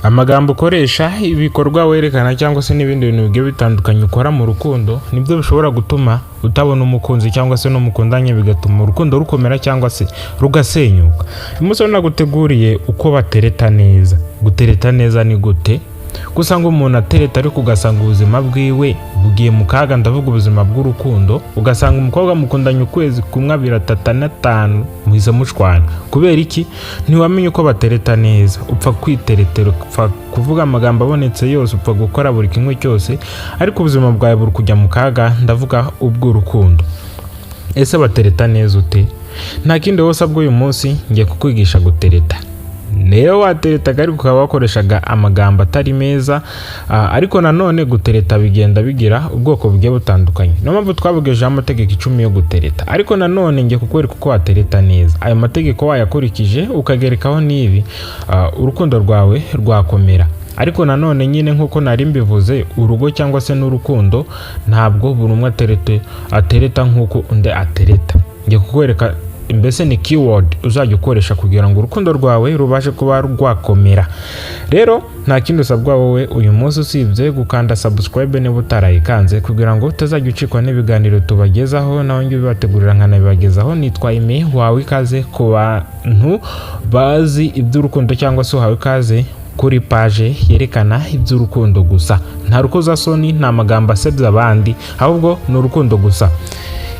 Amagambo ukoresha, ibikorwa werekana cyangwa se n'ibindi bintu bigiye bitandukanye ukora mu rukundo nibyo bishobora gutuma utabona umukunzi cyangwa se n'umukundanye, bigatuma urukundo rukomera cyangwa se rugasenyuka. Uyu munsi rero naguteguriye uko batereta neza. Gutereta neza ni gute? Gusa ngo umuntu atereta ariko ugasanga ubuzima bwiwe bugiye mu kaga, ndavuga ubuzima bw'urukundo. Ugasanga umukobwa mukundanye ukwezi kumwe, abiri, atatu, ane, atanu, muhise mushwana. Kubera iki? Ntiwamenye uko batereta neza. Upfa kwiteretera, upfa kuvuga amagambo abonetse yose, upfa gukora buri kimwe cyose, ariko ubuzima bwawe buri kujya mu kaga, ndavuga ubw'urukundo. Ese batereta neza ute? Nta kindi wowe usabwa, uyu munsi ngiye kukwigisha gutereta. Niyo wateretaga ariko ukaba wakoreshaga amagambo atari meza, ariko nanone gutereta bigenda bigira ubwoko bugiye butandukanye. Niyo mpamvu twabugejeho amategeko 10 yo gutereta, ariko nanone ngiye kukwereka uko watereta neza. Ayo mategeko wayakurikije ukagerekaho n'ibi, urukundo rwawe rwakomera. Ariko nanone nyine nk'uko nari mbivuze, urugo cyangwa se n'urukundo ntabwo buri umwe atereta nk'uko undi atereta. Ngiye kukwereka mbese ni keyword uzajya ukoresha kugira ngo urukundo rwawe rubashe kuba rwakomera. Rero nta kindi usabwa wowe uyu munsi usibye gukanda subscribe niba utarayikanze, kugira ngo utazajya ucikwa n'ibiganiro tubagezaho, nawe njye ubibategurira nkanabibagezaho. Nitwa Aime, wawe ikaze ku bantu bazi iby'urukundo cyangwa se uhawe ikaze kuri page yerekana iby'urukundo gusa. Nta rukozasoni, nta magambo asebya abandi, ahubwo ni urukundo gusa.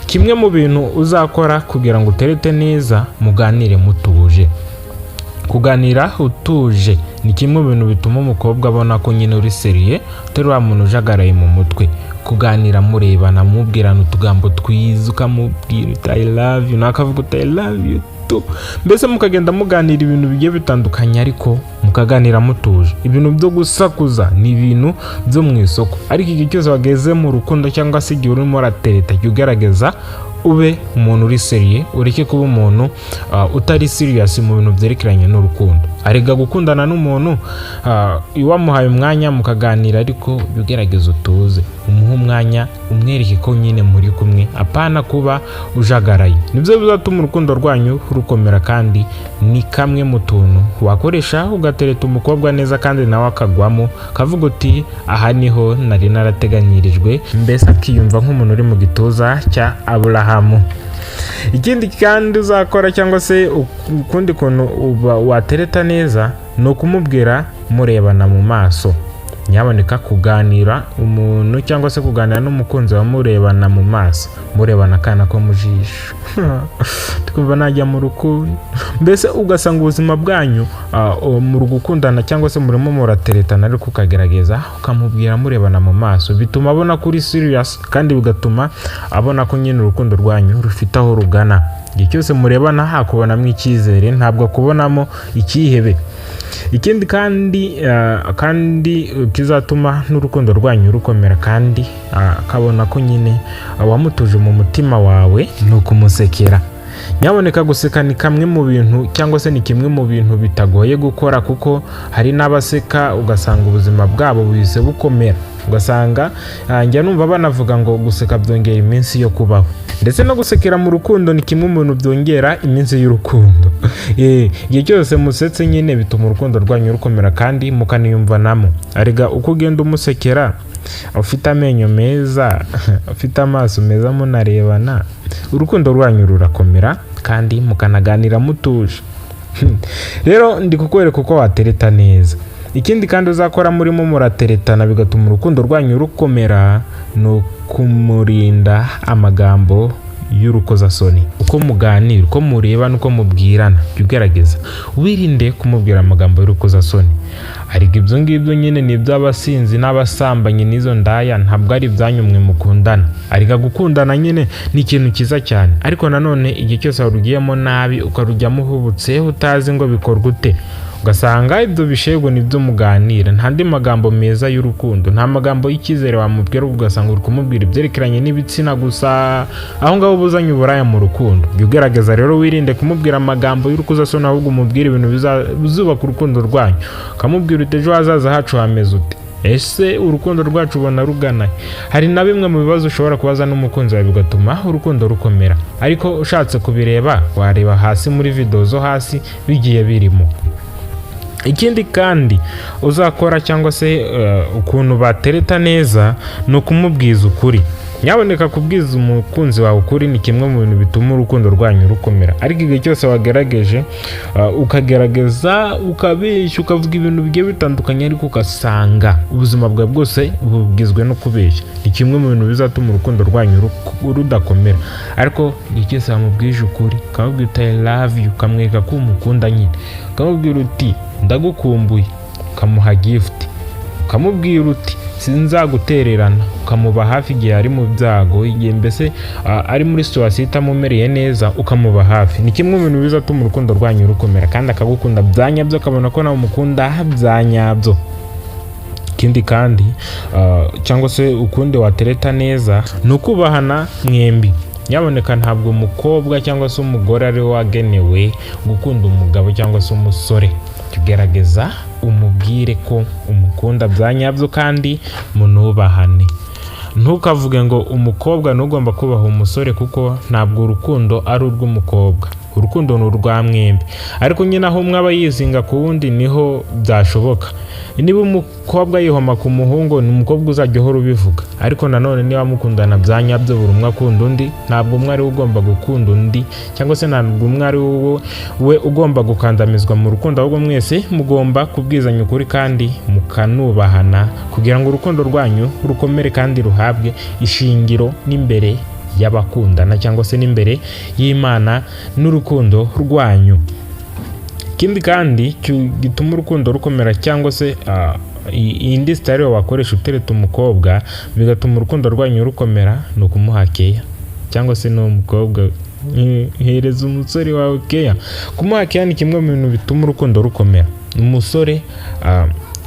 Kimwe mu bintu uzakora kugira ngo uterete neza, muganire mutuje. Kuganira utuje ni kimwe mu bintu bituma umukobwa abona ko nyine uri sérieux, utari wa muntu ujagaraye mu mutwe. Kuganira murebana, mubwirana utugambo twiza, ukamubwira uti "I love you", nawe akavuga uti "I love you too", mbese mukagenda muganira ibintu bigiye bitandukanye, ariko mukaganira mutuje. Ibintu byo gusakuza ni ibintu byo mu isoko, ariko igihe cyose wageze mu rukundo cyangwa se igihe urimo uratereta, jya ugerageza ube umuntu uri sérieux, ureke kuba umuntu utari serious mu bintu byerekeranye n'urukundo. Arega gukundana n'umuntu, iyo wamuhaye umwanya mukaganira, ariko jya ugerageza utuze, umuhe umwanya, umwereke ko nyine muri kumwe, apana kuba ujagaraye. Nibyo bizatuma urukundo rwanyu rukomera, kandi ni kamwe mu tuntu wakoresha ugatereta umukobwa neza kandi nawe akagwamo, kavuga uti "Aha niho nari narateganyirijwe", mbese akiyumva nk'umuntu uri mu gituza cya Aburahamu. Ikindi kandi uzakora cyangwa se ukundi kuntu uba watereta neza ni ukumubwira murebana mu maso. Nyaboneka, kuganira umuntu cyangwa se kuganira n'umukunzi wawe murebana mu maso, murebana akana ko mu jisho, twumva najya mu rukundo. Mbese ugasanga ubuzima bwanyu muri gukundana cyangwa se murimo murateretana, ariko ukagerageza ukamubwira murebana mu maso. Bituma abona ko uri serious kandi bigatuma abona ko nyine urukundo rwanyu rufite aho rugana. Igihe cyose murebana akubonamo icyizere, ntabwo akubonamo icyihebe. Ikindi kandi kizatuma n'urukundo rwanyu rukomera kandi akabona ko nyine wamutuje mu mutima wawe ni ukumusekera. Nyaboneka, guseka ni kamwe mu bintu cyangwa se ni kimwe mu bintu bitagoye gukora, kuko hari n'abaseka ugasanga ubuzima bwabo buhise bukomera. Ugasanga njya numva banavuga ngo guseka byongera iminsi yo kubaho, ndetse no gusekera mu rukundo ni kimwe mu bintu byongera iminsi y'urukundo. Igihe cyose musetse nyine bituma urukundo rwanyu rukomera kandi mukaniyumvanamo. Arega uko ugenda umusekera ufite amenyo meza, ufite amaso meza, munarebana, urukundo rwanyu rurakomera kandi mukanaganira mutuje. Rero ndi kukwereka uko watereta neza. Ikindi kandi uzakora murimo murateretana bigatuma urukundo rwanyu rukomera ni ukumurinda amagambo y'urukozasoni. Uko muganira, uko mureba n'uko mubwirana, jya ugerageza wirinde kumubwira amagambo y'urukozasoni. Ariko ibyo ngibyo nyine ni iby'abasinzi n'abasambanyi n'izo ndaya, ntabwo ari ibyanyu mwe mukundana. Ariko gukundana nyine ni ikintu cyiza cyane, ariko nanone igihe cyose warugiyemo nabi, ukarujyamo uhubutse, utazi ngo bikorwa ute, ugasanga ibyo bishego nibyo muganira, nta andi magambo meza y'urukundo, nta magambo y'icyizere wamubwira, ugasanga uri kumubwira ibyerekeranye n'ibitsina gusa, aho ngaho uba uzanye uburaya mu rukundo. Jya ugerageza rero wirinde kumubwira amagambo y'urukozasoni, ahubwo umubwire ibintu bizubaka urukundo rwanyu. Ukamubwira uti "Ejo hazaza hacu hameze ute? Ese urukundo rwacu ubona rugana he?" Hari na bimwe mu bibazo ushobora kubaza n'umukunzi wawe bigatuma urukundo rukomera, ariko ushatse kubireba wareba hasi muri video zo hasi bigiye birimo. Ikindi kandi uzakora cyangwa se ukuntu batereta neza ni ukumubwiza ukuri. Nyaboneka, kubwiza umukunzi wawe ukuri ni kimwe mu bintu bituma urukundo rwanyu rukomera. Ariko igihe cyose wagerageje, ukagerageza ukabeshya, ukavuga ibintu bigiye bitandukanye, ariko ugasanga ubuzima bwawe bwose bugizwe no kubeshya, ni kimwe mu bintu bizatuma urukundo rwanyu rudakomera. Ariko igihe cyose wamubwije ukuri, ukamubwira uti "I love you", ukamwereka ko umukunda nyine, ukamubwira uti "Ndagukumbuye", ukamuha gift, ukamubwira uti "Sinzagutererana", ukamuba hafi igihe ari mu byago, igihe mbese ari muri situation itamumereye neza ukamuba hafi, ni kimwe mu bintu bizatuma urukundo rwanyu rukomera kandi akagukunda bya nyabyo, akabona ko nawe umukunda bya nyabyo. Ikindi kandi cyangwa se ukundi watereta neza ni ukubahana mwembi. Nyaboneka, ntabwo umukobwa cyangwa se umugore ari we wagenewe gukunda umugabo cyangwa se umusore. Jya ugerageza umubwire ko umukunda bya nyabyo kandi munubahane. Ntukavuge ngo umukobwa ntugomba kubaha umusore, kuko ntabwo urukundo ari urw'umukobwa, urukundo ni urwa mwembi. Ariko nyine aho umwe aba yizinga ku wundi niho byashoboka. Niba umukobwa yihoma ku muhungu, ni umukobwa uzajya uhora ubivuga. Ariko nanone niba mukundana bya nyabyo, buri umwe akunda undi, ntabwo umwe ari we ugomba gukunda undi, cyangwa se ntabwo umwe ari we ugomba gukandamizwa mu rukundo, ahubwo mwese mugomba kubwizanya ukuri kandi mukanubahana kugira ngo urukundo rwanyu rukomere kandi ruhabwe ishingiro n'imbere y'abakundana cyangwa se n'imbere y'Imana n'urukundo rwanyu. Ikindi kandi gituma urukundo rukomera cyangwa se indi style wakoresha utereta umukobwa bigatuma urukundo rwanyu rukomera ni ukumuha keya, cyangwa se n'uwo mukobwa hereza umusore wawe keya. Kumuha keya ni kimwe mu bintu bituma urukundo rukomera. Umusore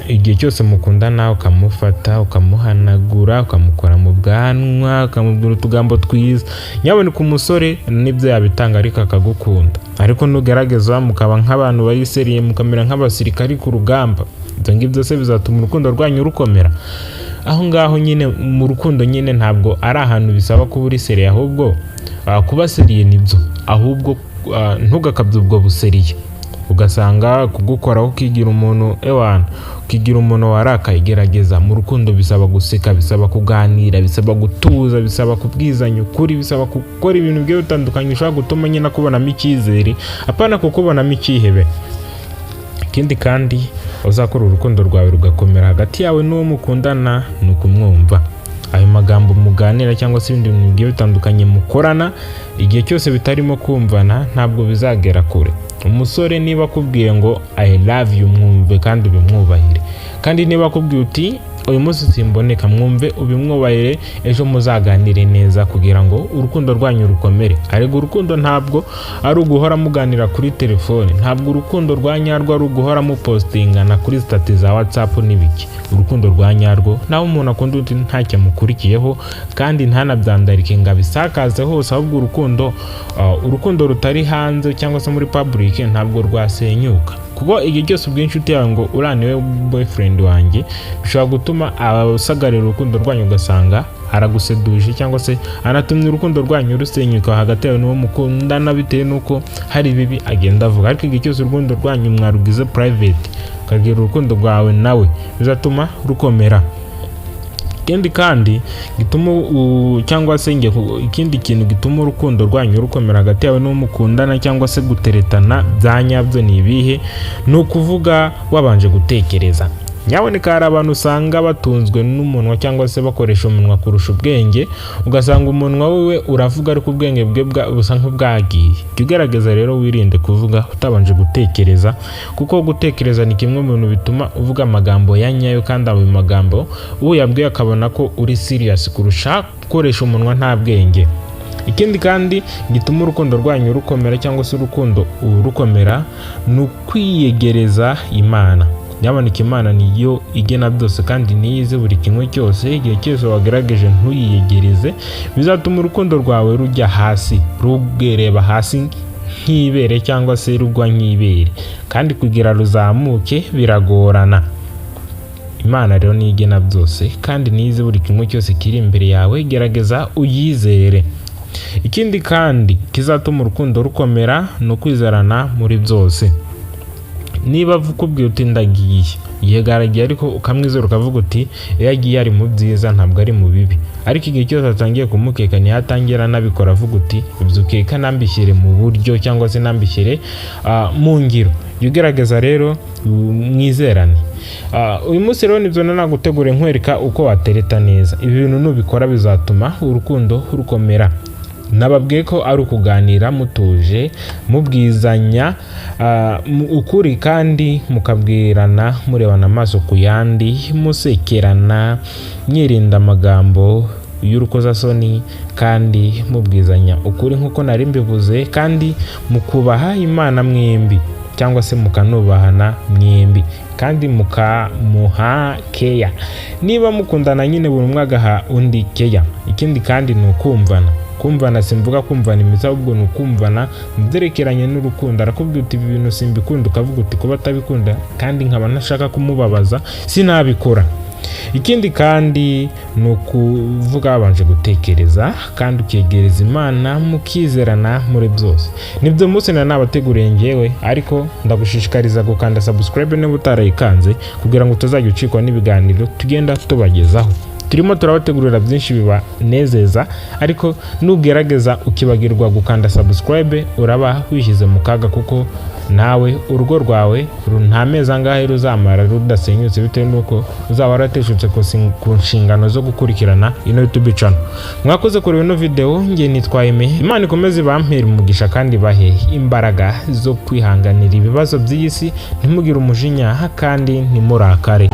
igihe cyose mukundana ukamufata, ukamuhanagura, ukamukora mu bwanwa, ukamubwira utugambo twiza, nyaboneka umusore nibyo yabitanga ariko akagukunda. Ariko nugerageza mukaba nk'abantu bari sérieux, mukamera nk'abasirikari ku rugamba, ibyo ngibyo se bizatuma urukundo rwanyu rukomera? Aho ngaho nyine mu rukundo nyine ntabwo ari ahantu bisaba kuba uri sérieux, ahubwo kuba sérieux nibyo, ahubwo ntugakabye ubwo busérieux, ugasanga kugukoraho ukigira umuntu ewana, ukigira umuntu warakaye. Gerageza, mu rukundo bisaba guseka, bisaba kuganira, bisaba gutuza, bisaba kubwizanya ukuri, bisaba gukora ibintu bigiye bitandukanye bishobora gutuma nyine akubonamo icyizere, apana kukubonamo icyihebe. Ikindi kandi uzakora urukundo rwawe rugakomera hagati yawe n'uwo mukundana ni ukumwumva. Ayo magambo muganira cyangwa se ibindi bintu bigiye bitandukanye mukorana, igihe cyose bitarimo kumvana ntabwo bizagera kure. Umusore niba akubwiye ngo "I love you", mwumve kandi ubimwubahire. Kandi niba akubwiye uti "Uyu munsi simboneka", mwumve ubimwubahire, ejo muzaganire neza kugira ngo urukundo rwanyu rukomere. Ariko urukundo ntabwo ari uguhora muganira kuri telefone, ntabwo urukundo rwa nyarwo ari uguhora mupostingana kuri status za WhatsApp n'ibiki. Urukundo rwa nyarwo naho umuntu akunda undi ntacyo amukurikiyeho kandi ntanabyandarike ngo abisakaze hose. Ahubwo urukundo rutari hanze cyangwa se muri public ntabwo rwasenyuka, kuko igihe cyose ubwiye inshuti yawe ngo "Uriya niwe boyfriend wanjye", bishobora gutuma abasagarira urukundo rwanyu, ugasanga araguseduje cyangwa se anatumye urukundo rwanyu rusenyuka hagati yawe n'uwo mukundana, bitewe n'uko hari ibibi agenda avuga. Ariko igihe cyose urukundo rwanyu mwarugize private, ukagira urukundo rwawe nawe, bizatuma rukomera. Ikindi kandi gituma cyangwa se ikindi kintu gituma urukundo rwanyu rukomera hagati yawe n'uwo mukundana cyangwa se guteretana bya nyabyo ni ibihe? Ni ukuvuga wabanje gutekereza. Nyaboneka, hari abantu usanga batunzwe n'umunwa cyangwa se bakoresha umunwa kurusha ubwenge, ugasanga umunwa wiwe uravuga ariko ubwenge bwe busa nk'ubwagiye. Jya ugerageza rero wirinde kuvuga utabanje gutekereza, kuko gutekereza ni kimwe mu bintu bituma uvuga amagambo ya nyayo, kandi ayo magambo uyabwiye akabona ko uri serious kurusha gukoresha umunwa nta bwenge. Ikindi kandi gituma urukundo rwanyu rukomera cyangwa se urukundo rukomera ni ukwiyegereza Imana. Nyaboneka, Imana niyo igena byose kandi niyo izi buri kimwe cyose. Igihe cyose wagerageje ntuyiyegereze, bizatuma urukundo rwawe rujya hasi, rugereba hasi nk'ibere cyangwa se rugwa nk'ibere, kandi kugira ruzamuke biragorana. Imana rero niyo igena byose kandi niyo izi buri kimwe cyose kiri imbere yawe, gerageza uyizere. Ikindi kandi kizatuma urukundo rukomera ni ukwizerana muri byose. Niba ukubwiye uti "Ndagiye", yego aragiye, ariko ukamwizera, ukavuga uti "Iyo agiye ari mu byiza, ntabwo ari mu bibi." Ariko igihe cyose atangiye kumukeka, niho atangira anabikora, avuga uti "Ibyo ukeka nambishyire mu buryo cyangwa se nambishyire mu ngiro." Jya ugerageza rero mwizerane. Uyu munsi rero nibyo naguteguriye, nkwereka uko watereta neza. Ibi bintu nubikora bizatuma urukundo rukomera. Nababwiye ko ari ukuganira mutuje, mubwizanya ukuri, kandi mukabwirana murebana amaso ku yandi, musekerana, mwirinda amagambo y'urukozasoni, kandi mubwizanya ukuri nk'uko nari mbivuze, kandi mukubaha Imana mwembi cyangwa se mukanubahana mwembi, kandi mukamuha keya. Niba mukundana nyine, buri umwe agaha undi keya. Ikindi kandi ni ukumvana. Kumvana, simvuga kumvana imitsi, ahubwo ni ukumvana mu byerekeranye n'urukundo. Arakubwira uti "Ibi bintu simbikunda", ukavuga uti "Kuba atabikunda kandi nkaba ntashaka kumubabaza, sinabikora." Ikindi kandi ni ukuvuga babanje gutekereza, kandi ukegereza Imana, mukizerana muri byose. Nibyo munsi nari nabateguriye ngewe, ariko ndagushishikariza gukanda subscribe niba utarayikanze, kugira ngo utazajya ucikwa n'ibiganiro tugenda tubagezaho. Turimo turabategurira byinshi bibanezeza, ariko nugerageza ukibagirwa gukanda subscribe, uraba wishyize mu kaga, kuko nawe urugo rwawe nta mezi angahe ruzamara rudasenyutse, bitewe n'uko uzaba warateshutse ku nshingano zo gukurikirana ino YouTube channel. Mwakoze kureba ino video. Nge nitwa Aime. Imana ikomeze ibampere umugisha kandi bahe imbaraga zo kwihanganira ibibazo by'iyi si. Ntimugire umujinya kandi ntimurakare.